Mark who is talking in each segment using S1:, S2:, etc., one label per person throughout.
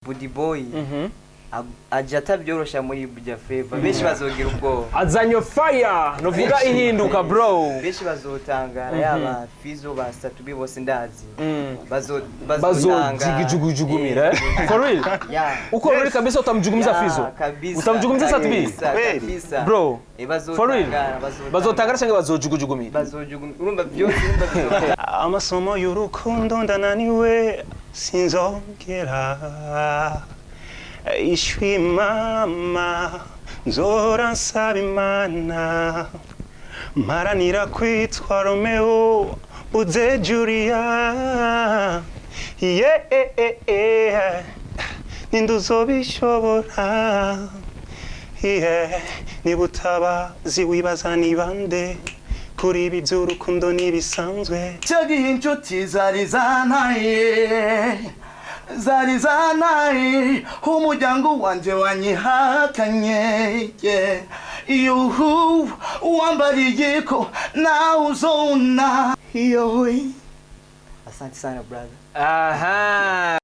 S1: Budi Boy aje atabyorosha muri Buja Flavor, benshi bazogira ubwoba.
S2: Azanye fire, novuga ihinduka, bro.
S1: Benshi bazotangara, yaba Fizo ba Satubi bose ndazi
S2: Bazojigijugujukumira, eh? For real.
S1: Yeah.
S2: Uko real kabisa, utamjugumiza
S1: Yeah,
S2: Fizo?
S1: Kabisa.
S2: Utamjugumiza Satubi?
S1: Kabisa,
S3: Kweli.
S1: kabisa.
S2: Bro, for real.
S1: Bazotangara, bazotangara.
S2: Bazotangara cyangwa bazojugujukumira?
S1: Bazojugumira, urumva byose, urumva byose.
S3: Amasomo y'urukundo ndananiwe, sinzongera ishwi mama, nzora nsaba Imana, mparanira kwitwa Romeo buze Julia, yeah, ninde uzobishobora? Yeah, niba utabazi wibaza ni bande kuri ibi by'urukundo n'ibisanzwe.
S4: Icyo gihe inshuti zari zantaye, zari zantaye, umuryango wanjye wanyihakanye, yeah. Yuhu, wambariye ko nawe uzona yowe.
S1: Asante sana, brother.
S2: Aha.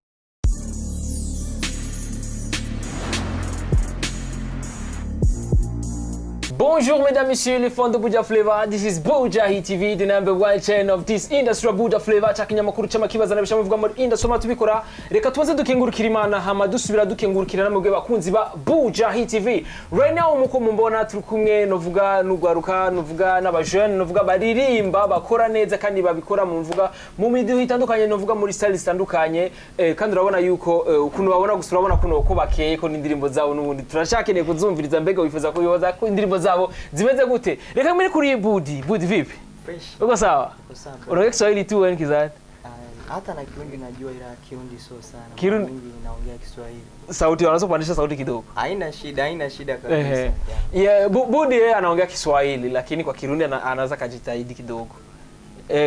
S2: Bonjour mesdames, messieurs, les fans de Buja Flavor. This is Buja Hit TV, the number one channel of this industry of Buja Flavor. Chakinyamakuru cy'amakibaza nabisha muvuga muri industry tubikora. Reka tubanze dukengurukira Imana, hama dusubira dukengurukira namwe bakunzi ba Buja Hit TV. Right now muko mumbona turi kumwe novuga n'ugwaruka, novuga n'aba jeune, novuga baririmba, bakora neza kandi babikora mu mvuga mu midiho itandukanye, novuga muri style zitandukanye, kandi urabona yuko ukuntu babona gusa, urabona kuno ko bakeye ko n'indirimbo zabo n'ubundi turashakeneye kuzumviriza. Mbega wifuza ko bibaza ko indirimbo zabo zimeze gute? Reka mbere kuri Budi. Budi, vipi?
S1: Fresh.
S2: Uko sawa?
S1: Uko sawa, bro.
S2: Unaongea Kiswahili tu wewe kizani?
S1: Ah, hata na Kirundi najua, ila Kirundi sio sana. Mara nyingi naongea Kiswahili.
S2: Sauti, wanaweza kupandisha sauti kidogo?
S1: Haina shida, haina shida kabisa.
S2: Ehe.
S1: Yeah.
S2: Yeah, Budi yeye anaongea Kiswahili lakini kwa Kirundi anaweza kajitahidi kidogo.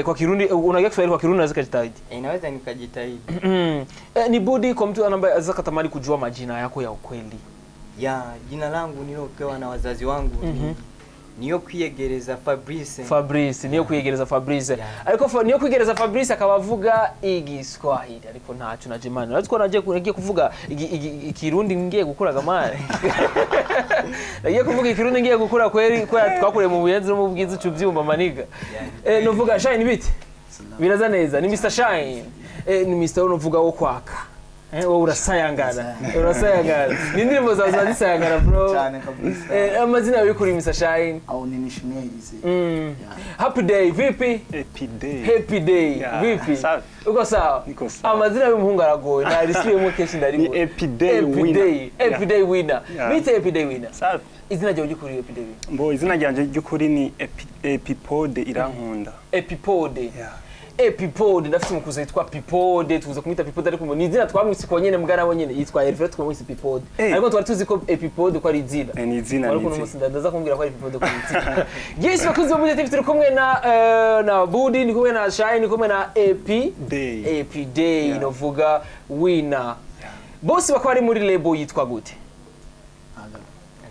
S2: Kwa Kirundi unaongea Kiswahili, kwa Kirundi unaweza kajitahidi.
S1: Inaweza nikajitahidi.
S2: Ni Budi, kwa mtu ambaye anaweza katamani kujua majina yako ya ukweli.
S1: Ya, jina langu niliyopewa na wazazi wangu ni niyo kwiyegereza Fabrice.
S2: Fabrice, niyo kwiyegereza Fabrice.
S1: Yeah.
S2: Ariko niyo kwiyegereza Fabrice akaba avuga Igiswahili, ariko ntacyo naje mani. Urazi ko naje nagiye kuvuga Ikirundi ngiye gukura gamani. Nagiye kuvuga Ikirundi ngiye gukura kweri, kwera twakuriye mu Buyenzi no mu Bwiza, ucu byumva maniga. Nuvuga Shine, bite? Biraza neza. Ni Mr Shine. Ni Mr unovuga wo kwaka. Wowe urasayangana. Urasayangana. Ni indirimbo zawe ziba zisayangana, bro.
S4: Cyane kabisa.
S2: Amazina yawe kuri Mr Shine?
S4: Au ni Nishimwe.
S2: Happy Day, vipi?
S3: Happy Day.
S2: Happy Day,
S3: Yeah,
S2: vipi?
S3: Safi.
S2: Uko sawa?
S3: Niko sawa.
S2: Amazina y'umuhungu aragoye. Narisubiyemo kenshi ndaribura.
S3: Ni Happy Day
S2: Happy
S3: Winner.
S2: Day, Happy Day Winner.
S3: Yeah.
S2: Bite Happy Day Winner?
S3: Safi.
S2: Izina ryawe ry'ukuri, Happy Day Winner?
S3: Mbo izina ryanje ry'ukuri ni Epipode Irankunda.
S2: Epipode.
S3: Yeah.
S2: Epipode, ndafite umukuzo yitwa Pipode, tuza kumwita Pipode ariko ni izina twamwise ko nyene mbwa nawe nyene yitwa Hervé, twamwise Pipode. Ariko twari tuzi ko Epipode ko ari izina.
S3: Ni izina,
S2: Ariko
S3: ni
S2: uno
S3: izina.
S2: munsi ndaza kumbwira ko ari Pipode ko ari izina. Yes, bakunzi ba Buja TV, turi kumwe na Budi, ni kumwe na Shine, ni kumwe na Epi
S3: Day.
S2: Epi Day, novuga Winner. Bose bakaba bari muri label yitwa gute?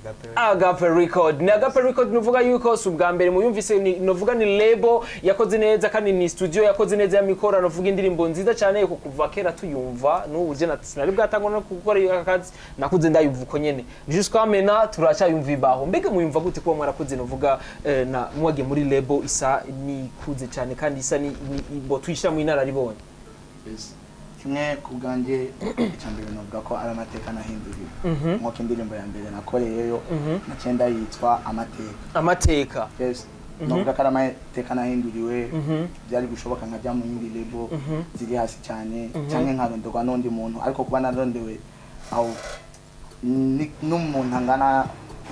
S1: Agape.
S2: Agape Record. Ni Agape Record, nuvuga yuko si ubwa mbere muyumvise, ni nuvuga ni label yakoze neza kandi ni studio yakoze neza ya mikora, nuvuga indirimbo nziza cyane ko kuva kera tuyumva n'ubu je sinari bwatangwa no gukora aka kazi, nakuze ndayumva uko nyene jusqu'à maintenant turacyayumva ibaho. Mbega muyumva gute kuba mwarakuze nuvuga na mwagiye muri label isa nikuze cyane kandi isa ni bo tuyishira mu inararibonye?
S4: Yes. Kimwe ku bwanjye, icya mbere novuga ko ari amateka nahinduriwe, nk'uko indirimbo ya mbere nakoreyeyo naciye ndayitwa Amateka.
S2: Amateka.
S4: Yes, novuga ko ari amateka nahinduriwe. Byari gushoboka nkajya mu yindi label ziri hasi cyane cyangwa nkaronderwa n'undi muntu, ariko kuba narondewe aho n'umuntu angana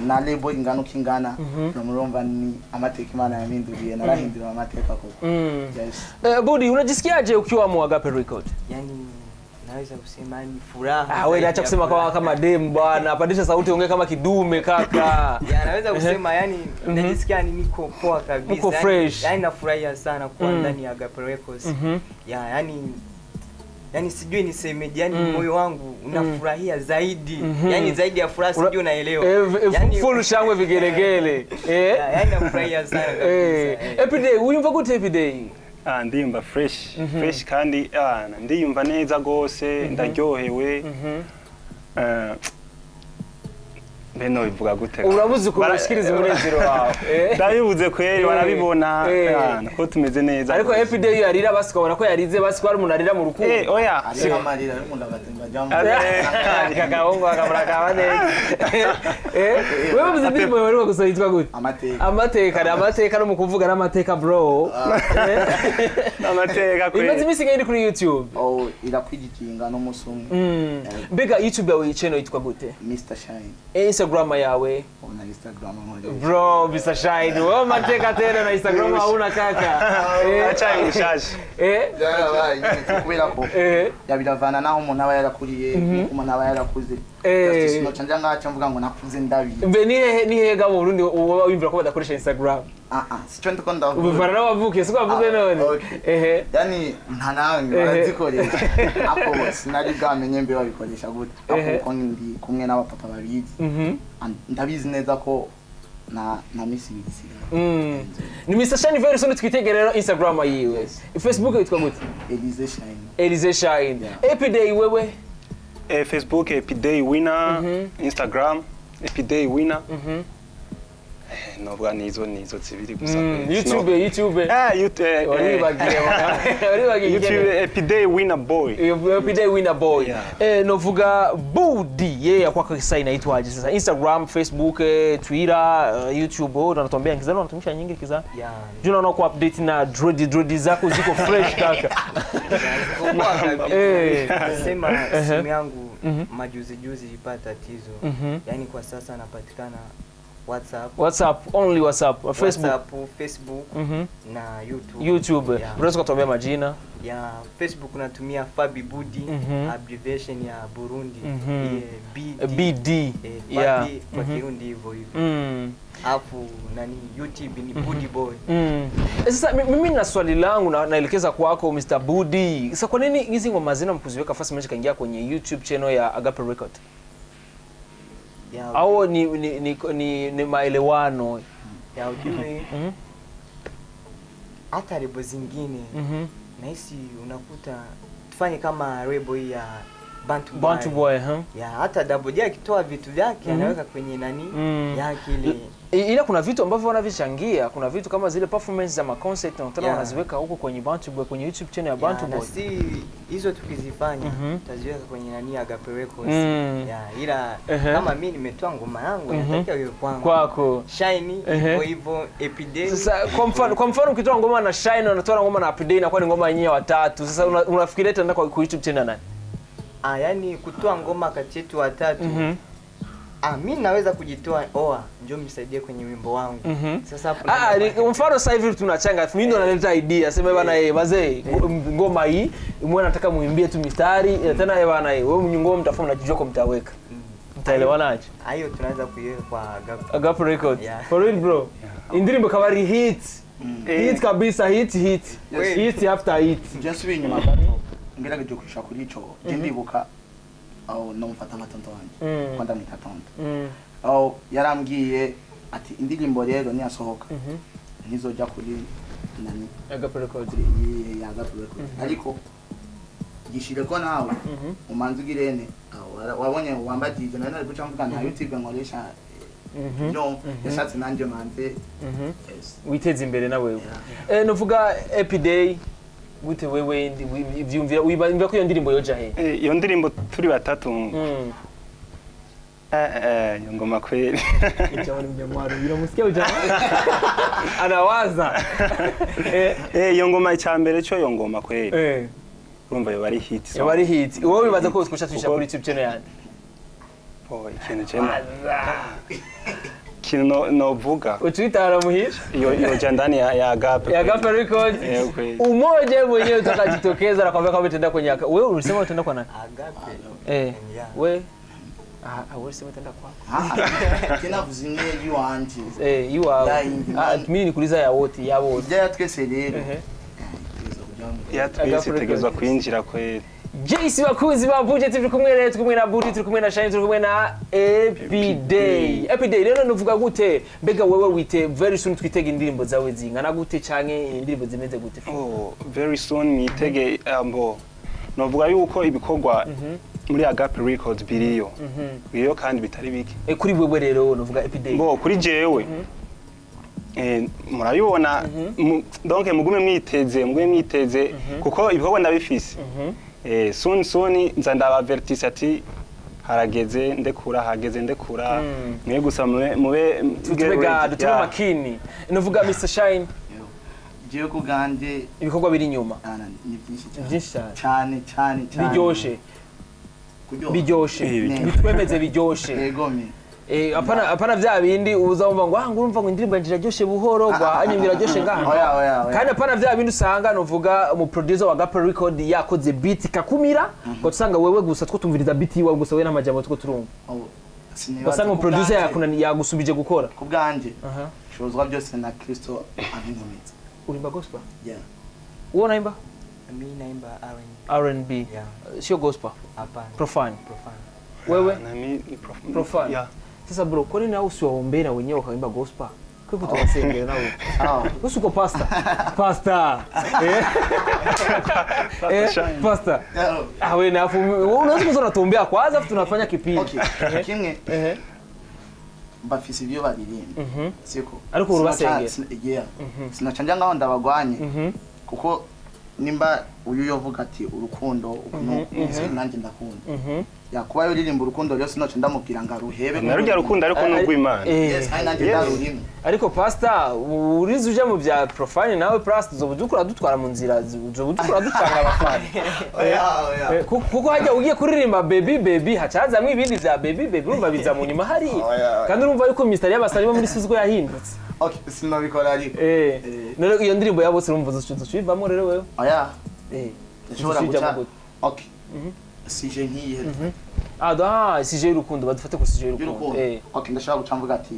S4: na label ingana uko ingana, murumva ni amateka Imana yampinduriye, narahinduriwe amateka koko. Yes.
S2: Budi, unajisikiaje ukiwa mu Agape Record?
S1: Yani naweza kusema ni furaha.
S2: Ah, wewe
S1: zaidi
S2: acha
S1: ya
S2: kusema kama
S1: furaha.
S2: kama dem bwana, pandisha sauti, ongea kama kidume, kaka.
S1: Ya, naweza kusema yani najisikia ni niko poa kabisa.
S2: Uko
S1: Yani,
S2: fresh.
S1: yani nafurahia sana kuwa ndani ya Agape Records. Ya, yani sijui nisemeje, yani moyo wangu unafurahia zaidi. Yani zaidi ya furaha, sijui unaelewa. Yani,
S2: Full shangwe, vigelegele.
S1: Ya, yani nafurahia sana kabisa.
S2: Happy Day, uyumva gute Happy Day?
S3: Ah, ndiyumva fresh fresh kandi ndiyumva neza gose, ndaryohewe. Mbe nobivuga gute?
S2: Urabuze ukuntu ushikiriza umunezero wawe.
S3: Ndabibuze kweri, barabibona ko tumeze neza.
S2: Ariko Epiday yarira, basi ukabona ko yarize, basi ko hari umuntu arira mu rukundo.
S3: Oya.
S4: Ariko amarira y'umuntu agatemba ajyamo.
S2: Kakahungu akamura kaba neza. Wewe uvuze indirimbo yawe gusa yitwa gute?
S4: Amateka.
S2: Amateka ni amateka, no mu kuvuga n'amateka, bro.
S3: Amateka
S2: Imaze
S3: kweri.
S2: iminsi ingahe iri kuri YouTube?
S4: Oh, irakwigikinga n'umunsi umwe.
S2: Mbega YouTube yawe channel yitwa gute?
S4: Mr Shine.
S2: Instagram yawe?
S4: Na Instagram nkoresha.
S2: Bro, Mr Shine, wewe mateka tena na Instagram hauna, kaka.
S3: Acaye mushasha.
S4: Byarabaye nyine kubera ko yabiravana naho umuntu aba yarakuriye nuko umuntu aba yarakuze. Just sinoca nja ngaca mvuga ngo nakuze ndabizi.
S2: Mbe ni hehe ga mu Burundi uba wiyumvira ko badakoresha Instagram?
S4: Ah ah, sico ndiko ndavuga.
S2: Ubivana n'abavukiye, siko bavuze
S4: Ah,
S2: none?
S4: okay.
S2: Ehe.
S4: Yani nta namwe barazikoresha, ako sinari bwamenye mbe babikoresha gute, ako kuko ndi kumwe n'abapapa babizi. And ndabizi neza ko na misi ibiri isigaye.
S2: Ni Mr Shine very soon, twitegere rero Instagram yiwe. Facebook yitwa gute?
S4: Elise Shine.
S2: Elise Shine.
S4: Yeah.
S2: Epiday, wewe?
S3: Facebook Epiday Winner, Instagram Epiday Winner. Novuga nizo zibiri gusa.
S2: YouTube, YouTube?
S3: YouTube.
S2: Waribagiye, waribagiye.
S3: YouTube Epiday Winner Boy.
S2: Epiday Winner Boy.
S3: Yeah.
S2: Novuga Budi yeye kwa sasa inaitwaje sasa? Instagram, Facebook, Twitter, YouTube, oh, unatuambia kizana unatumisha nyingi kizana.
S1: Yeah.
S2: Juu naona ku update na dread dread zako ziko fresh, kaka.
S1: Ziko poa kabisa. Sema simu yangu majuzi juzi ilipata tatizo. Yaani kwa sasa napatikana WhatsApp,
S2: WhatsApp, only WhatsApp, Facebook,
S1: WhatsApp, Facebook na YouTube.
S2: YouTube.
S1: Yeah.
S2: Unaweza kutuambia majina?
S1: Ya Facebook natumia Fabi Budi, abbreviation ya Burundi. BD.
S2: BD.
S1: Fabi kwa Kirundi hivyo hivyo. Alafu nani, YouTube ni Budi Boy.
S2: Sasa mimi na swali langu naelekeza kwako Mr. Budi. Sasa kwa nini hizi ngoma zenu mkuziweka fast moja kaingia kwenye YouTube channel ya Agape Record?
S1: Ya,
S2: Au ni maelewano?
S1: Ya ujue hata lebo zingine nahisi unakuta tufanye kama lebo hii ya Bantu Boy.
S2: Bantu Boy, huh?
S1: Ya hata Double J akitoa vitu vyake anaweka kwenye nani yake ile.
S2: Ila kuna vitu ambavyo wanavichangia, kuna vitu kama zile performance za maconcert unakutana wanaziweka huko kwenye Bantu Boy, kwenye YouTube channel ya Bantu
S1: Ya, na
S2: Boy.
S1: si hizo tukizifanya tutaziweka kwenye nani, Agape Records. Ya, ila kama mi nimetoa ngoma yangu natakiwa iwe kwangu.
S2: Kwako.
S1: Shine hivyo hivyo, Epiday.
S2: Sasa kwa mfano ukitoa ngoma na Shine, unatoa ngoma na Epiday, inakuwa ni ngoma yenyewe watatu. Sasa unafikiria itaenda kwa YouTube channel ya nani?
S1: Ah, yani kutoa ngoma kati yetu watatu. Ah, mi naweza kujitoa, oa njoo mnisaidie kwenye wimbo wangu. Sasa hapo
S2: Ah, mfano sasa hivi tunachanga, mimi ndo naleta idea, sema bana, wazee, ngoma hii mwe nataka muimbie tu mistari, tena bana, wewe ngoma mtafanya mnajijua kwa mtaweka. Mtaelewanaje?
S1: Hiyo tunaweza kuiweka kwa Agape.
S2: Agape Records.
S1: Yeah.
S2: For real, bro. Indirimbo ikaba ari hit. Hit kabisa, hit hit.
S1: Yes.
S2: Hit after hit.
S4: Nje nsubiye inyuma gato ngerageje kwisha kuri ico, je ndibuka aho nomufata nka tonto wanje, ko ndamwita tonto, aho yarambwiye ati indirimbo rero niyasohoka ntizojya kuri nani,
S2: Agape Records.
S4: Kuri ya Agape Records, ariko gishire ko nawe umanze ugirene. Aho wabonye wambagije nari nari guca mvuga nta YouTube nkoresha, no yashatse nanjye manze. Yes.
S2: Witeze imbere na wewe. Nuvuga Epiday gute wewe ivyumvira wibamva ko iyo ndirimbo yoja he?
S3: Iyo ndirimbo turi batatu. Iyo ngoma kweli.
S2: Jamani, mnyamwaro, unamsikia ujamaa? Anawaza.
S3: Iyo ngoma, icambere cyo iyo ngoma kweli urumva yoba ari hit song.
S2: Yoba ari hit. Wowe wibaza ko twosha tuisha
S3: Kuko-
S2: kuri YouTube channel yandi?
S3: Oh, ikintu je ikintu novuga
S2: Utuitara muhisha?
S3: iyo yoja ndani ya Agape.
S2: Ya Agape Records.
S3: Kweli.
S2: Umoja mwenyewe utakajitokeza na kwambia kama utaenda kwenye wewe ulisema utaenda kwa nani?
S1: Agape. Yeah.
S2: We ah, wewe ulisema utaenda kwako.
S4: Ah, je navuze imwe y'iwanje.
S2: You are
S4: Ya yindi.
S2: Ah, mimi nikuuliza ya wote, ya wote.
S4: Ibyo ya twese rero tuza kugira ngo
S3: Ya twese
S2: Agape
S3: tegerezwa
S2: Records.
S3: kwinjira kweli.
S2: JC, bakunzi ba Buja, turi kumwe rero, turi kumwe na Budi, turi kumwe na Shine, turi kumwe na Epiday. Epiday rero nuvuga gute? Mbega wewe wite very soon twitege indirimbo zawe zingana gute canke indirimbo zimeze gute?
S3: Oh, very soon mwitege ambo novuga yuko ibikorwa Muri Agape Records biriyo, biriyo kandi bitari bike.
S2: Kuri wewe rero novuga Epidey.
S3: Bo kuri jewe, murabibona, donc mugume mwiteze, mugume mwiteze, kuko ibikorwa ndabifise. Soon soon nza ndabavertisa ati harageze ndekura, hageze ndekura. Mwe gusa mube
S2: tube gado, tube makini. Novuga Mr Shine.
S4: Jewe ku bwanjye,
S2: ibikorwa biri inyuma.
S4: Ni byinshi cyane.
S2: Byinshi cyane.
S4: Cyane cyane cyane.
S2: Biryoshe.
S4: Kuryoha.
S2: Biryoshe. Bitwemeze biryoshe.
S4: Yego mi.
S2: Apana vya bindi uza wumva ngo ah, ngo urumva ngo indirimbo yanje iraryoshe buhoro, ngo anyumva iraryoshe ngaha.
S4: Oya, oya, oya.
S2: Kandi apana vya bindi usanga novuga mu producer wa Agape Record yakoze beat kakumira, ngo usanga wewe gusa two tumviriza beat yiwe gusa, we n'amajambo two turumva.
S4: Oh, sinibaza
S2: Usanga mu
S4: ku
S2: producer
S4: bwanjye.
S2: yakunani yagusubije gukora.
S4: Ku bwanjye
S2: Aha.
S4: nshobozwa byose na Kristo abinkomeza.
S2: Urimba gospel?
S4: Yeah.
S2: Wewe unaimba?
S1: Mi naimba R&B.
S2: R&B?
S1: Yeah.
S2: Sio gospel?
S1: Hapana.
S2: Profane?
S1: Profane.
S2: Wewe?
S3: Na mi ni
S2: Profane.
S3: Yeah.
S2: Sasa bro, kwa nini au usiwaombee na wenyewe wakaimba gospel? Kwa kutoka nawe.
S4: Ah.
S2: Wewe uko pastor. Pastor.
S3: Shine.
S2: Pastor.
S4: Yeah.
S2: Ah, wewe na afu unaweza kuanza unatuombea kwanza afu tunafanya kipindi.
S4: Okay, kimwe, bafise ibyo baririmba, siko?
S2: Ariko urabasengera.
S4: Yeah, sinaca nja ngaho ndabagwanye, kuko nimba uyu yovuga ati urukundo uku, nanjye ndakunda yakuba yuririmba urukundo, rero sinoca ndamubwira ngo aruhebe.
S3: Narujya rukundo ariko n'urw'Imana.
S4: Yes, kandi nanjye ndarurimo.
S2: Ariko pastor, urize uja mu bya profane nawe pastor, uzoba dukora dutwara mu nzira, uzoba dukora dutanga abafana.
S4: Oya, oya.
S2: Kuko hajya ugiye kuririmba baby baby, hacazamwo ibindi vya baby baby, urumva biza mu nyuma hariya.
S4: Oya, oya.
S2: Kandi urumva yuko mistari y'abasari bo muri Suzuko yahindutse.
S4: Okay, sinabikora ariko.
S2: None iyo ndirimbo ya bose urumva uzoca rero wewe?
S4: Oya. Ndashobora
S2: Uzocibamo
S4: guca
S2: gute?
S4: Okay, sije nkiye.
S2: Ah, sujet y'urukundo, badufate ku sujet y'urukundo.
S4: Y'urukundo. Okay, ndashobora guca mvuga ati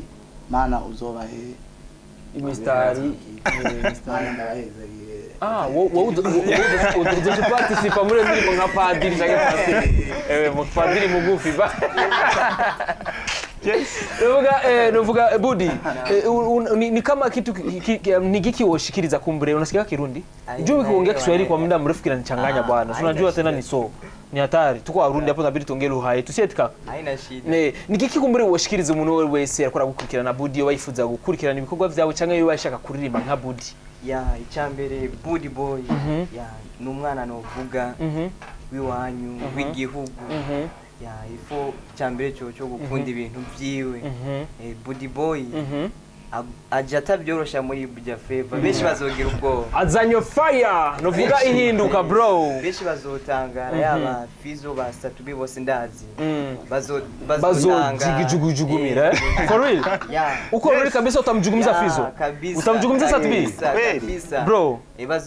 S4: Mana uzobahe
S2: Imistari.
S4: Mana ndabahezagiye.
S2: Ah, wowe uzoca participa muri iyo ndirimbo nka padiri canke pasiteri. Mu padiri mugufi ba. Nuvuga Budi, ni kama kitu ni giki woshikiriza kumbure unasikia Kirundi?
S1: Ai,
S2: Juu ukiongea
S1: naelewa,
S2: Kiswahili kwa
S1: naelewa.
S2: muda mrefu kinanichanganya
S1: Ah,
S2: bwana. Si
S1: haina
S2: unajua tena
S1: shida.
S2: ni so. Ni hatari. Tuko Warundi hapo inabidi tuongee lugha yetu. Si eti kaka?
S1: Haina shida.
S2: Ne, ni giki kumbure woshikiriza umuntu wese ariko aragukurikirana Budi, yoba yifuza gukurikirana ibikorwa vyawe canke yoba ashaka kuririmba nka Budi?
S1: Ya, icyambere, Budi Boy, ya, ni umwana novuga w'iwanyu, w'igihugu. Ya, ifo icyambere cyo gukunda ibintu byiwe. Budi Boy aje atabyorosha muri Buja Flavor, benshi bazogira ubwoba.
S2: Azanye fire, novuga ihinduka bro.
S1: Benshi bazotangara, yaba Fizo ba Satubi bose ndazi bazotangara.
S2: Bazojigijugujukumira, eh? For real?
S1: Ya.
S2: Uko real kabisa utamjugumiza
S1: Ya,
S2: Fizo?
S1: Kabisa.
S2: Utamjugumiza Satubi?
S1: Kabisa,
S3: Kweli.
S1: kabisa.
S2: Bro,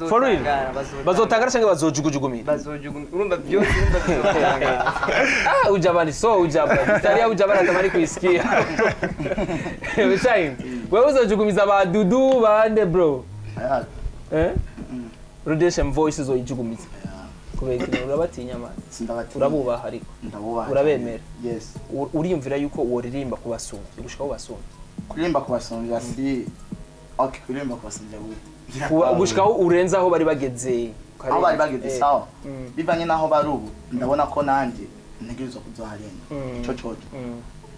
S2: for real?
S1: Bazotangara, bazotangara.
S2: Bazotangara cyangwa bazojugujukumira?
S1: Bazojugumira, urumva byose, urumva bizotangara.
S2: Ah, ujabani so ujabani. Mistari ya ujabani natamani kuisikia. Shine. Wewe uzojugumiza ba Dudu bande bro?
S4: Oya.
S2: Eh? Rudeshem voices uzoyijugumiza.
S4: Oya.
S2: Kubera ikintu urabatinya man?
S4: Sindabatinya.
S2: Urabubaha ariko?
S4: Ndabubaha.
S2: Urabemera?
S4: Yes.
S2: Uriyumvira yuko woririmba kubasumba, gushika ubasumba?
S4: Kuririmba kubasumbya si okay, kuririmba kubasumbya gute?
S2: Gushika aho urenze aho bari bageze.
S4: Aho bari bageze? Sawa, bivanye n'aho bari ubu, ndabona ko nanjye ntegerezwa kuzoharenga. Ico coco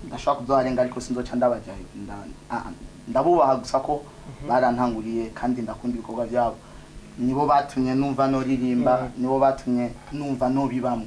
S4: ndashobora kuzoharenga, ariko sinzoca ndabaja ndabubaha gusa ko barantanguriye, kandi ndakunda ibikorwa byabo. Nibo batumye numva noririmba, nibo batumye numva nobibamwo.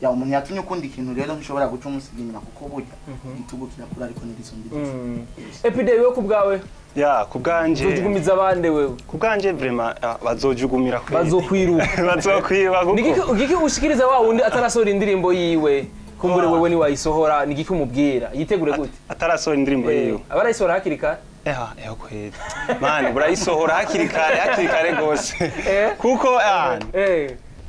S4: Ya, umuntu yatumye ukunda ikintu rero ntushobora guca umusiga inyuma, kuko burya igitugu kirakura ariko ntigisumba igiti.
S2: Epidey, wewe ku bwawe?
S3: Ya, ku bwanje.
S2: Uzojugumiza abande wewe?
S3: Ku bwanje vraiment, bazojugumira kweli.
S2: Bazokwiruka.
S3: Bazokwiruka kuko
S2: Nigiki ushikiriza wa wundi atarasohora indirimbo yiwe? Kumbure wewe ni wayisohora, nigiki umubwira yitegure gute?
S3: Atarasohora indirimbo yiwe?
S2: Abarayisohora hakiri kare.
S3: Eha, eho kweli mani, burayisohora hakiri kare, hakiri kare gose, kuko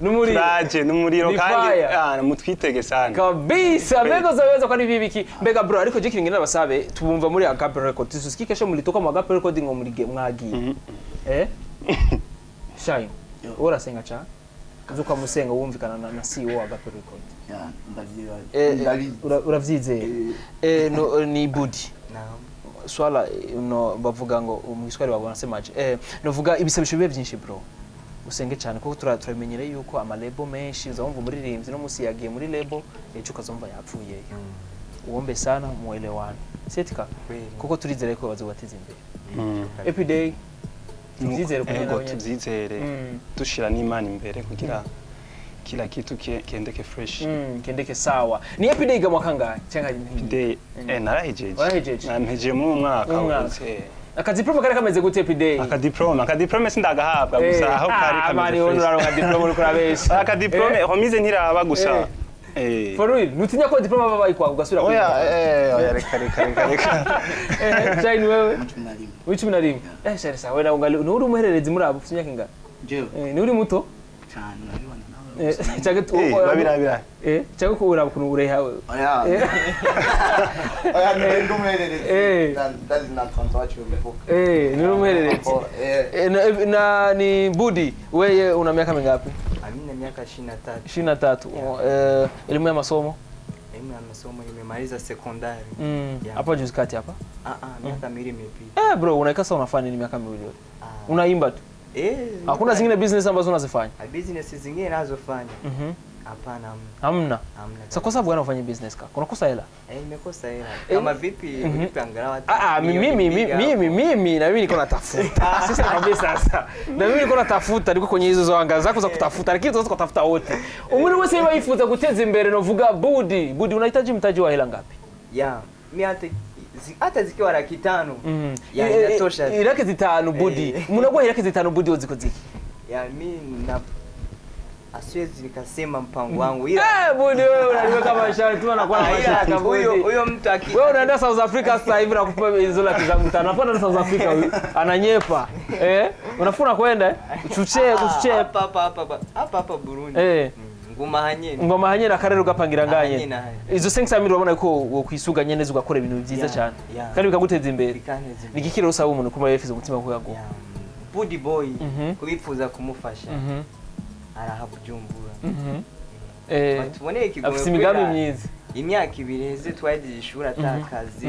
S2: Numuriro.
S3: Turaje n'umuriro.
S2: Ni
S3: Kandi
S2: fire.
S3: mutwitege sana.
S2: Kabisa, mbega uzaweza kwani bibiki mbega bro. Ariko je kiringina basabe tubumva muri Agape Record, tususikike kesho mulitoka mu Agape Record ngo muri mwagiye. Shine.
S4: Yo.
S2: Urasenga cha uzuka musenga wumvikana na CEO wa Agape Record.
S4: Ya, ndavyibaza.
S2: Eh, uravyizeye? No, ni Budi.
S1: Naam.
S2: Swala no bavuga ngo mu Kiswahili babona semaje? Novuga ibisabisho bibe byinshi bro. Usenge cyane kuko turabimenyereye yuko ama label menshi uzumva umuririmbyi no musi yagiye muri label, ejo ukazumva yapfuyeyo. Uombe sana, muelewane, setika.
S1: Kweli.
S2: Kuko turizere ko bazobateza imbere. Epiday, tubyizere kuko
S3: Ego,
S2: nawe nyene.
S3: Tubyizere, dushira n'Imana imbere kugira kila kitu kiendeke fresh.
S2: Kendeke sawa. Ni Epiday ga mwaka ngahe cyangwa?
S3: Day narahejeje.
S2: Warahejeje?
S3: Nampejeje mu mwaka
S2: Mu mwaka.
S3: uheze.
S2: Akazi diploma kari kameze gute, Epiday?
S3: Akadiplome sindagahabwa, gusa aho kari
S2: Mani,
S3: kameze
S2: wowe
S3: fresh.
S2: uraronka diploma uriko urabesha.
S3: Akadiplome remise ntiraba gusa.
S2: For real, nutinya ko diploma baba bayikwaka ugasubira
S3: Oya.
S2: kwiga?
S3: Oya, reka reka reka reka.
S2: Shine, wewe?
S4: 11.
S2: W'icumi na rimwe. Shine, sawa, nawe ungali nturi umuhererezi muri abo ufite imyaka ingana?
S4: Jewe?
S2: Nturi muto?
S4: Cyane, urabibona nawe.
S2: Cyangwa
S3: Babirabira.
S2: Cyangwa ko uraba ukuntu ureha wewe?
S4: Oya oya, ndi umuhererezi. Ndazi na tonto wacu bivuga.
S2: Nturi umuhererezi. Na ni Budi, wewe una miaka mingapi?
S1: Mimi na miaka 23.
S2: 23. Elimu ya masomo?
S1: Elimu ya masomo nimemaliza sekondari. Yeah.
S2: Hapa juzi kati hapa?
S1: Ah ah, miaka 2 imepita.
S2: Bro, unaika sasa unafanya nini miaka 2 yote?
S1: Ah.
S2: Unaimba tu? Hakuna zingine business ambazo unazifanya?
S1: Ah, business zingine nazofanya. Hapana, hamna.
S2: Hamna.
S1: Hamna.
S2: Sasa kwa sababu gani ufanye business kaka? Unakosa hela?
S1: Nimekosa hela. Kama vipi unipe angalau hata
S2: Ah, ah,
S1: milioni
S2: mimi
S1: mbili
S2: mimi
S1: hapo.
S2: mimi mimi na mimi niko natafuta. Sasa nakwambia sasa. Na mimi niko natafuta, niko kwenye hizo anga zako za kutafuta, lakini tunaweza kutafuta wote. Umuntu wese niba yifuza guteza imbere novuga Budi. Budi, unahitaji mtaji wa hela ngapi?
S1: Ya, mi hata zikiwa 500,000. Ya, inatosha.
S2: 500,000, Budi. Umuntu aguha 500,000, Budi, wozikoze iki?
S1: Ya, mi na asiwezi nikasema mpango wangu ila
S2: Budi, wewe unaniweka mashaka tu, anakuwa na
S1: Ah, ila
S2: mashaka
S1: huyo
S2: Budi.
S1: huyo mtu aki
S2: Wewe unaenda South Africa sasa hivi nakupa hizo laki zangu tano. Unafuna South Africa huyu. Ananyepa. Unafuna kwenda eh? Uchuche,
S1: Ah,
S2: uchuche.
S1: hapa hapa hapa hapa hapa Burundi. Nguma hanyene.
S2: Ngoma hanye na karere ugapangira nganye.
S1: Ahanye na hanye.
S2: Izo 500 urabona ko wokwisuga nyene ugakora ibintu byiza cyane.
S1: Yeah.
S2: Kandi bikaguteza imbere.
S1: Bikanteza imbere.
S2: Ni igiki rero usaba umuntu kuba yifuza umutima kuyaguha?
S1: Ya, Budi Boy kubifuza kumufasha araha Bujumbura. Batuboneye ikigomwe
S2: Afite imigambi
S1: kubera
S2: myiza.
S1: Imyaka 2 iheze twagiye ishuri atakazi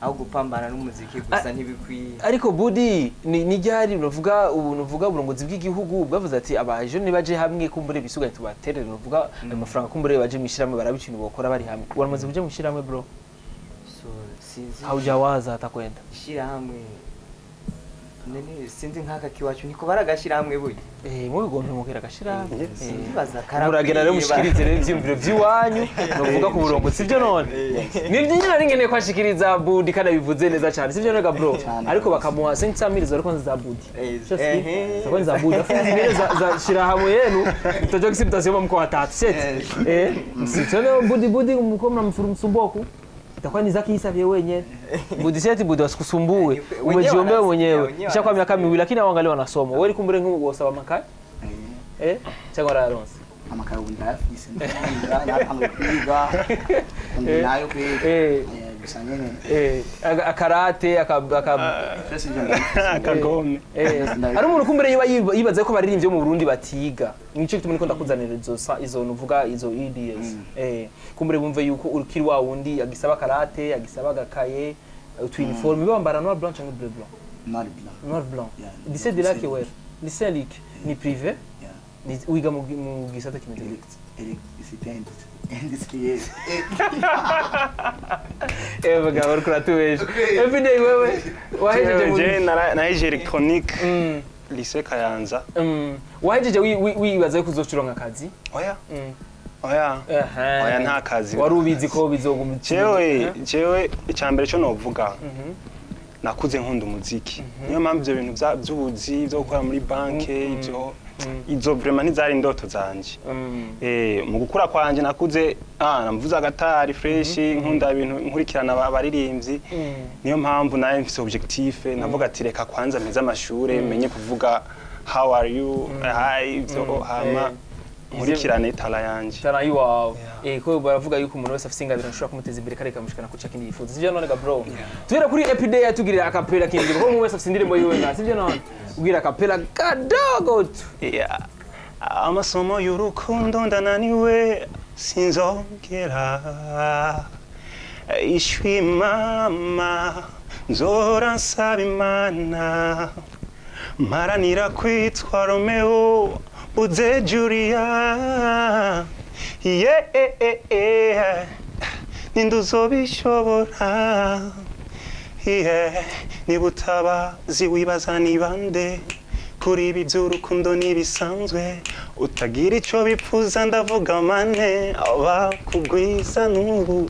S1: aho gupambana n'umuziki gusa ntibikwiye.
S2: Ariko Budi, ni ryari unavuga ubu nuvuga uburongozi bw'igihugu bwavuze ati abaje nibaje hamwe kumbure bisuganye tubaterere, nuvuga ayo mafaranga kumbure baje mwishirahamwe barabe ikintu bokora bari hamwe. Waramaze kuja mwishirahamwe, bro?
S1: So sinzi.
S2: Haujawaza hata kwenda?
S1: Ishirahamwe nene sinzi nk'aka kiwacu niko baragashyirahamwe burya.
S2: Mubigombe mukera gashirahamwe.
S1: Sindibaza.
S2: Muragenda rero mushikirize rero ivyiyumviro vy'iwanyu novuga ku burongo, sivyo none? Nivyo nyine nari nkeneye kwashikiriza Budi kandi abivuze neza cyane, sivyo none ga bro?
S4: Cyane.
S2: Ariko bakamuha 500,000 za kwanza za Budi. Za kwanza za Budi, afu zingine za shirahamwe yenu mtajua kisi mtaziomba mko watatu set. Msitone Budi. Budi, mko mnamsumbua ku itakuwa ni zaki isavye wenyewe. Budi seti, Budi wasikusumbue.
S1: Wenyewe
S2: Umejiombea
S1: wanasikia,
S2: mwenyewe.
S1: wenyewe
S2: Ishakuwa miaka
S1: wanasikia.
S2: 2 lakini hawaangalii wanasoma. Wewe kumbure nk'ubu wosaba makaye cyangwa warayaronse?
S4: Amakaye ubu ndayafise, ndakunda, natanguye kwiga ndi nayo kwiga. Gusa nyene
S2: Akarate aka
S4: byose ibyo ndabifise.
S3: Akagome.
S2: Ari umuntu kumbere yibaza ko abaririmbyi bo mu Burundi batiga, nico gituma niko ndakuzanira izo nuvuga izo ideas, kumbere bumve yuko urukiri wa wundi agisaba karate, agisaba agakaye, utu uniforme bambara noir blanc cyangwa bleu blanc?
S4: Noir blanc.
S2: Noir blanc.
S4: Yeah.
S2: Lycée de lac wewe, lycée Luc ni privé?
S4: Yeah.
S2: Ni wiga mu gisata kimeze gute?
S4: Électricité industrielle.
S2: Bagabo, uriko uratubesha. Everyday wewe wahejeje mu
S3: Je nahejeje électronique, lycée Kayanza.
S2: Wahejeje wibaza yuko uzocuronka akazi?
S3: Oya oya oya, nta kazi.
S2: Wari ubizi ko bizoguma?
S3: Jewe icyambere cyo novuga, nakuze nkunda umuziki, niyo mpamvu ibyo bintu by'ubuzi byo gukora muri banke, ibyo izo vraiment ntizari indoto zanje. Mu gukura kwanje nakuze namvuza agatari fresh, nkunda ibintu nkurikirana abaririmbyi, niyo mpamvu nawe mfise objectif, navuga ati reka kwanza mpeze amashure, menye kuvuga how are you, hi, ibyo, hama nkurikirane talent yanje.
S2: Tara iwawe. Ko baravuga yuko umuntu wese afise ingabire ashobora kumuteza imbere kandi ikamushikana ku kindi yifuza, sivyo none ga bro? Tugera kuri Epiday yatugirira acapella kindi, kuko umuntu wese afise indirimbo yiwe nga, sivyo none? Ugira acapella kadogo tu.
S3: Yeah. Amasomo y'urukundo ndananiwe, sinzongera ishwi mama, nzora nsaba Imana. Mparanira kwitwa Romeo uze Julia, yeah, ninde uzobishobora? Yeah, niba utabazi wibaza ni bande kuri ibi by'urukundo ntibisanzwe, utagira icyo bipfuza, ndavuga mane bakugwiza n'ubu.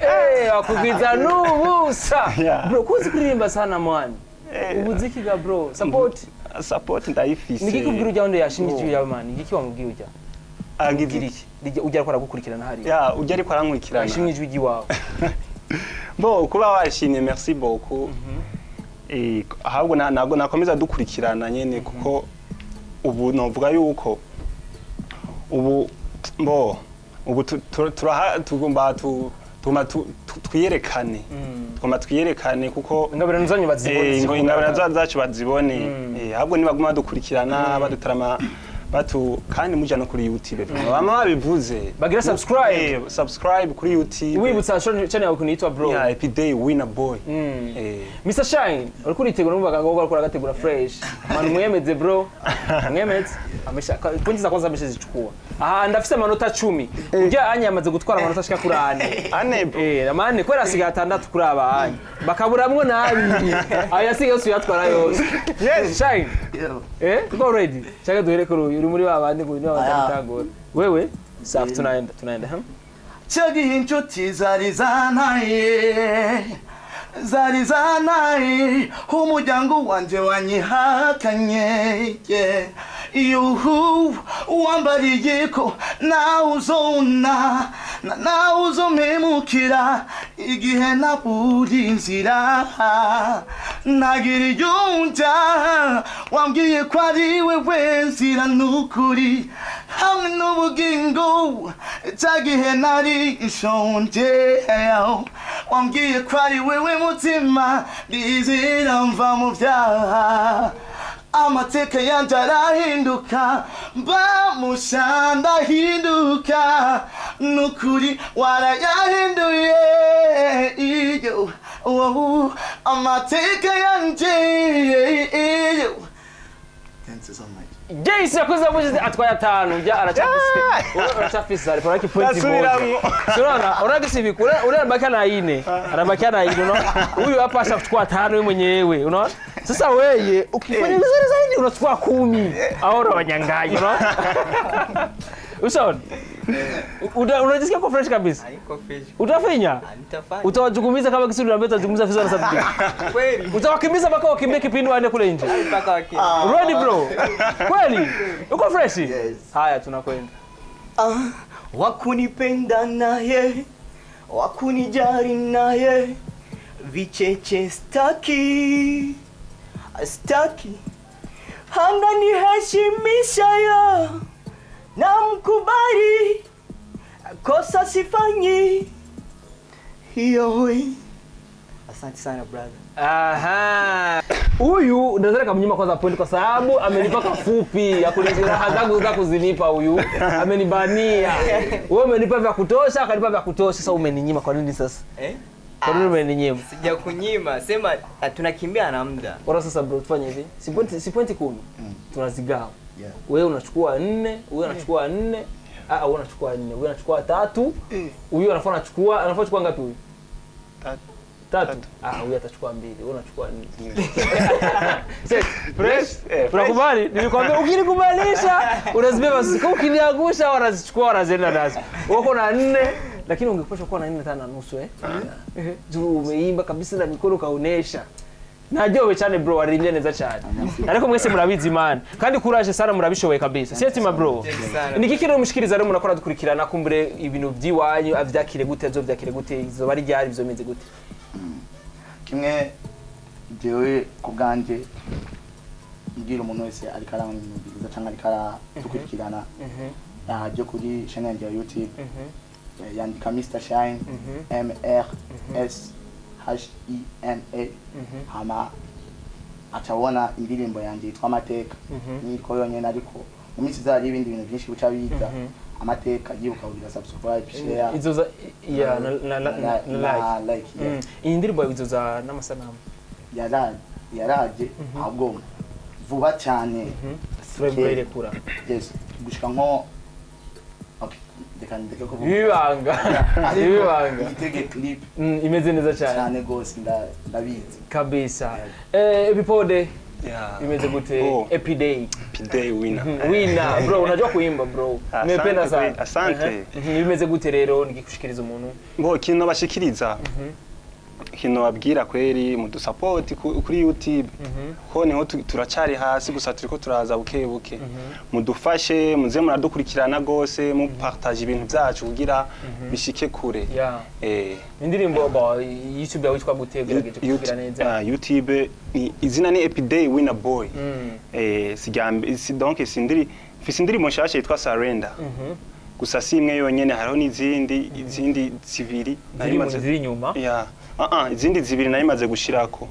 S2: Eh, wakugwiza n'ubusa.
S3: Yeah.
S2: Bro, kuzi kuririmba sana mwana.
S3: Eh.
S2: Ubuziki ga bro. Support.
S3: Support ndayifise.
S2: Niki kubwira ujya wundi yashimye ijwi yawe man? Niki wamubwiye ujya?
S3: Agize
S2: Ubwira iki? Ujya ariko aragukurikirana hariya.
S3: Ya, ujya ariko arankurikirana.
S2: Yashimye ijwi ry'iwawe.
S3: Bo kuba washimye, merci beaucoup. Ahubwo ntabwo nakomeza dukurikirana nyene, kuko ubu novuga yuko ubu bo ubu tugomba twiyerekane, tugomba twiyerekane kuko
S2: Ingabirano zanyu bazibone.
S3: Ingabirano zacu bazibone. Ahubwo nibaguma badukurikirana, badutarama batu, kandi muja no kuri YouTube bama babivuze.
S2: Bagira subscribe.
S3: Subscribe kuri YouTube.
S2: Wibutsa channel yawe ukuntu yitwa, bro.
S3: Ya, Epiday Winner Boy.
S2: Mr Shine, uriko uritegura, numvaga ngo uriko uragategura fresh. Man, mwemeze bro. Mwemeze. Amesha pointi za kwanza ameshazichukua. Aha ndafise amanota 10. Ujya anya yamaze gutwara amanota ashika kuri ane.
S3: Ane, bro.
S2: Eh, amane kwera asigaye atandatu kuri aba anye. Bakaburamwo n'abiri. Aya asigaye yose uyatwara yose.
S3: Yes.
S2: Shine.
S4: Yo.
S2: Eh, tuko ready. Chaka duhere kuri uyu uri muri ba bandi ngo ni
S4: Aya.
S2: batangora. Wewe safi, tunaenda tunaenda.
S4: Cyo gihe inshuti zari zantaye, zari zantaye, umuryango wanje wanyihakanye, yeah. Yuhu, wambariye ko nawe uzona nawe uzompemukira igihe nabura inzira ntagira iyo njya, wambwiye ko ari wewe nzira n'ukuri hamwe n'ubugingo. Cya gihe nari nshonje, wambwiye ko ari wewe mutima ndizira mva mu byaha, amateka yanjye arahinduka, mba musha ndahinduka, nukuri warayahinduye iyo oh, amateka yanjye iyo. Thank you so much.
S2: Jace yakoze avuze atwaye atanu, njya aracafise. Aracafise ariko ariko point moja.
S3: Ndasubiramwo.
S2: Unaona, unaona kisi hivi, ule anabakia na ine. Anabakia na ine, unaona? Huyu hapa ashachukua tano yeye mwenyewe, unaona? Sasa weye ukifanya vizuri zaidi unachukua 10. Au unawanyang'anya, unaona? Ushaona? Unajisikia kwa fresh kabisa.
S1: Haiko fresh.
S2: Utafinya?
S1: Nitafanya.
S2: Utawajukumiza kama kisuri ambaye utajukumiza fizo na sabiki.
S1: Kweli.
S2: Utawakimbiza mpaka wakimbie kipindi waende kule nje.
S1: Mpaka wakimbie.
S2: Ready bro? Kweli? Uko fresh?
S4: Yes.
S2: Haya tunakwenda.
S1: Ah, wakunipenda naye, wakunijali naye, vicheche staki staki, ananiheshimisha yo na mkubali, kosa sifanyi hiyo. Asante sana brother.
S2: Aha. Huyu naweza kumnyima kwanza point kwa sababu amenipa kafupi ya kulizia raha zangu za kuzinipa huyu. Amenibania. Wewe umenipa vya kutosha, akanipa vya kutosha. Sasa umeninyima kwa nini sasa?
S1: Eh?
S2: Kwa nini umeninyima?
S1: Sijakunyima, sema tunakimbia na muda.
S2: Bora sasa bro tufanye hivi. Si pointi 10. Tunazigawa.
S4: Yeah.
S2: Wewe unachukua 4, huyu anachukua 4. Ah, wewe unachukua 4, huyu anachukua 3. Huyu anafaa anachukua, anafaa kuchukua ngapi huyu?
S3: Tatu.
S2: Tatu. Ah, huyu atachukua 2, wewe unachukua 4. Sasa,
S3: Fresh. Fresh.
S2: Unakubali? Nilikwambia ukinikubalisha unazibeba sasa. Kama ukiniangusha wanazichukua wanazienda nazo. Uko na 4, lakini ungepaswa kuwa na 4 tano na nusu eh. Juu umeimba kabisa na mikono kaonesha. Najua cyane bro, waririmbye neza cyane. Ariko mwese murabizi man. Kandi courage sana, murabishoboye kabisa. Siyetima bro.
S1: Sana.
S2: Ni kiki rero mushikiriza rero munakora dukurikirana, kumbure ibintu by'iwanyu avyakire gute, azovyakire gute, izoba ari ryari, bizomeze gute?
S4: Kimwe jewe ku bwanjye mbwira umuntu wese ariko aranyumviriza cyangwa ariko aradukurikirana, ajye kuri channel yanjye ya YouTube, yandika Mr Shine, M R S H I N A, hama acabona indirimbo yanjye yitwa Amateka. Niko yonyene, ariko mu minsi iza hariho ibindi bintu byinshi buca biza. Amateka, yibuka kugira subscribe, share
S2: Izoza ya na like.
S4: Na like, yeah.
S2: Iyi ndirimbo izoza n'amasanamu?
S4: Yara Yaraje ahubwo vuba cyane.
S2: Turabirekura.
S4: Yes, gushika nko, okay, reka ndeke kuvuga.
S2: Ibibanga.
S4: Ariko
S2: Ibibanga.
S4: Itege clip
S2: Imeze neza cyane.
S4: Cyane gose, ndabizi.
S2: Kabisa. Epipode
S3: Yeah.
S2: imeze gute?
S3: Oh.
S2: Epiday.
S3: Epiday winner.
S2: Wina bro, unajua kuimba bro.
S3: Asante
S2: Nimependa sana.
S3: kweli, asante.
S2: Bimeze gute rero nikikushikiriza umuntu?
S3: Ngo ikintu bashikiriza, ikintu babwira kweri, mudusapoti kuri YouTube ko niho turacari hasi, gusa turiko turaza buke buke. Mudufashe, muze muradukurikirana gose, mupartage ibintu byacu kugira bishike kure.
S2: Indirimbo ba YouTube yawe witwa gute? Gerageje kugira neza.
S3: Ah, YouTube ni izina ni Epiday Winner Boy. Sijambe si, donc sindiri mfise indirimbo nshasha yitwa Surrender. Gusa si imwe yonyene, hariho n'izindi, izindi zibiri nari
S2: Ziri mu
S3: maze
S2: ziri inyuma.
S3: Yeah. Ah ah, izindi zibiri nari maze gushirako.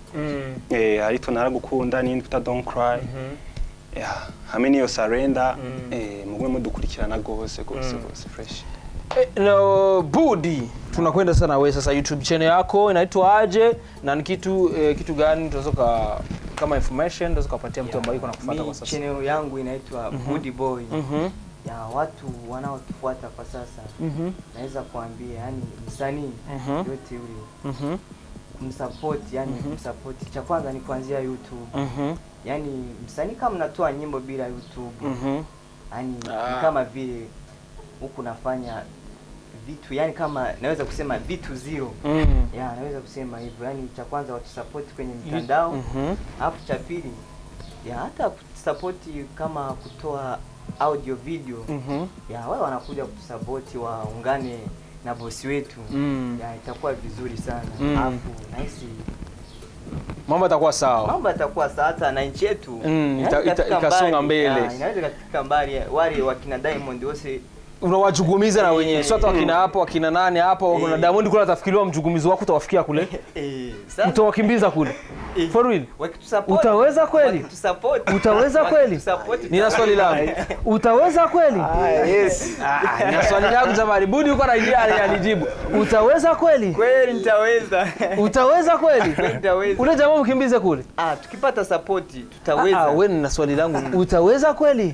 S3: Ariko naragukunda n'indi twita Don't Cry. Yeah, hamwe n'iyo Surrender, mugwe mudukurikirana gose gose gose, fresh.
S2: No, Budi, tunakwenda sana wewe sasa. YouTube channel yako inaitwa aje na ni kitu gani tunaweza kama information tunaweza kupatia mtu ambaye yuko nakufuata
S1: Mi
S2: kwa sasa?
S1: Channel yangu inaitwa Budi Boy. Ya watu wanaotufuata kwa sasa, naweza kuambia yani msanii yote yule kumsupport, yani kumsupport, cha kwanza ni kuanzia YouTube. Yani msanii kama mnatoa nyimbo bila YouTube, yani ni kama vile huku nafanya vitu, yani kama naweza kusema vitu zero. Ya, naweza kusema hivyo. Yani cha kwanza watusupport kwenye mtandao, alafu cha pili, ya hata kusupport kama kutoa audio video, ya wao wanakuja kutusapoti, waungane na bosi wetu, ya itakuwa vizuri sana. Alafu nahisi
S2: Mambo yatakuwa sawa.
S1: Mambo yatakuwa sawa, hata na nchi yetu inaweza ikafika
S2: ikasonga
S1: mbali.
S2: mbele.
S1: Ya, inaweza ikafika mbali, wale wakina Diamond wose.
S2: Unawajugumiza na wenyewe, sio hata wakina hapo, wakina nane hapo, kuna Diamond kule atafikiriwa, mjugumizi wako utawafikia kule.
S1: Sasa
S2: Utawakimbiza kule. For real.
S1: Wakitusupport,
S2: Utaweza kweli?
S1: wakitusupport,
S2: Utaweza kweli?
S1: wakitusupport,
S2: Nina swali langu. Utaweza kweli?
S3: Yes.
S2: Ah, nina swali langu jamani. Budi uko na alijibu. Utaweza kweli?
S1: Kweli nitaweza.
S2: Utaweza kweli?
S1: Nitaweza.
S2: Ule jamaa mkimbize kule.
S1: Ah, tukipata support tutaweza.
S2: Ah, wewe, nina swali langu. Utaweza kweli?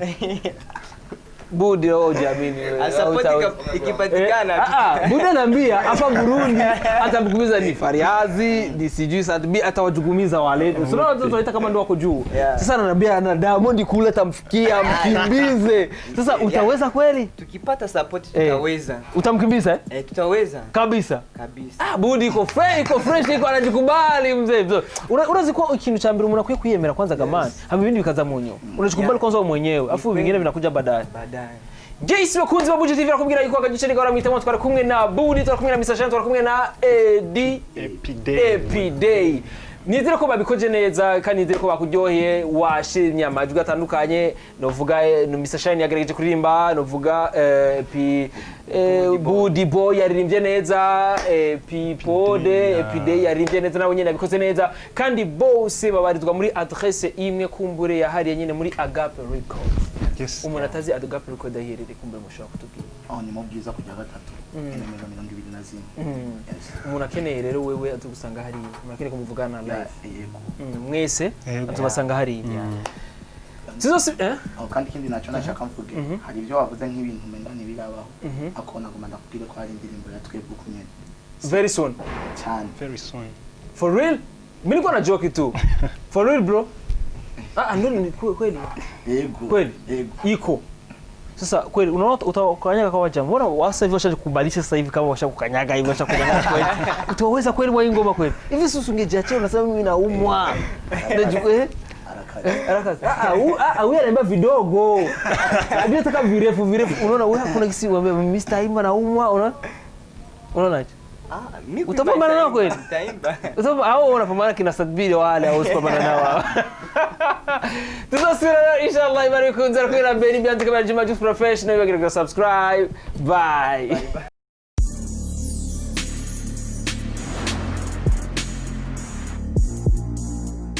S2: Budi, wewe hujiamini wewe.
S1: Ah, support
S2: Utaweza.
S1: ikipatikana,
S2: Budi anaambia hapa Burundi atamkumiza ni Fariazi, ni sijui Sadbi, atawajugumiza wale. Sio watu tunaita kama ndio wako juu. Sasa ananiambia na Diamond kule atamfikia, mkimbize. Sasa utaweza kweli?
S1: Tukipata support tutaweza.
S2: Utamkimbiza eh?
S1: Eh, tutaweza.
S2: Kabisa.
S1: Kabisa.
S2: Ah, Budi iko fresh, iko fresh, iko anajikubali mzee. Mzee. Urazi kwa ikintu cha mbere umuntu akwiye kwiyemera kwanza gamani. Hama ibindi bikaza mu nyuma. Unajikubali kwanza wewe mwenyewe, afu vingine vinakuja baadaye.
S1: Baadaye.
S2: Jace, bakunzi ba Buja TV, arakubwira yuko akagice niko aramwitamo. Twari kumwe na Budi, twari kumwe na Mr. Shan, twari kumwe na Edi
S3: Epiday.
S2: Epiday. Nizere ko babikoje neza kandi nizere ko bakuryoheye, washimye amajwi atandukanye. Novuga no Mr. Shine yagerageje kuririmba, novuga Budi Boy yaririmbye neza, Pipode Epiday yaririmbye neza, nawe nyene yabikoze neza, kandi bose babarizwa muri adresse imwe kumbure yahariye nyene muri Agape Records.
S3: Yes.
S2: Umuntu atazi Agape Records ahiherereye, kumbure mushobora kutubwira?
S4: Aho ni mu bwiza kujya gatatu, inomero 24. Yes.
S2: Umuntu akeneye rero wewe azogusanga hariya, umuntu akeneye kumuvugana live?
S4: Yego.
S2: Mwese
S3: Yego.
S2: azobasanga hariya. Tuzosi
S4: Aho kandi ikindi nacyo nashaka mvuge, hari ibyo wavuze nk'ibintu umenga ntibirabaho, ariko nagomba ndakubwire ko hari indirimbo ya twebwe uko nyene.
S2: Very soon.
S4: Cyane.
S3: Very soon.
S2: For real, mimi nilikuwa na joke tu. For real bro? Ah, ndio ni kweli?
S4: Yego.
S2: Kweli?
S4: Yego.
S2: Iko sasa kweli, unaona utakanyaga kwa wajamu. Mbona wasa hivi washakubalisha sasa hivi kama washakukanyaga hivi, washakukanyaga kweli? Utaweza kweli wa hii ngoma kweli hivi? Sisi ungejiachia unasema mimi naumwa.
S4: Arakaze.
S2: Haraka. Ah, huyu anaimba vidogo. Mimi nataka virefu virefu. Unaona wewe hakuna kisi uambie Mr. Imba naumwa, unaona? Unaona hicho?
S1: Ah, mimi kuimba
S2: Utapambana nao kweli?
S1: Nitaimba.
S2: Utapambana au unapambana kina Sadbili wale au usipambana nao hao? Tuzosubira inshallah, ibari kunze kwira Beni Byanze kamera Juma Juice Professional, bagira subscribe. Bye.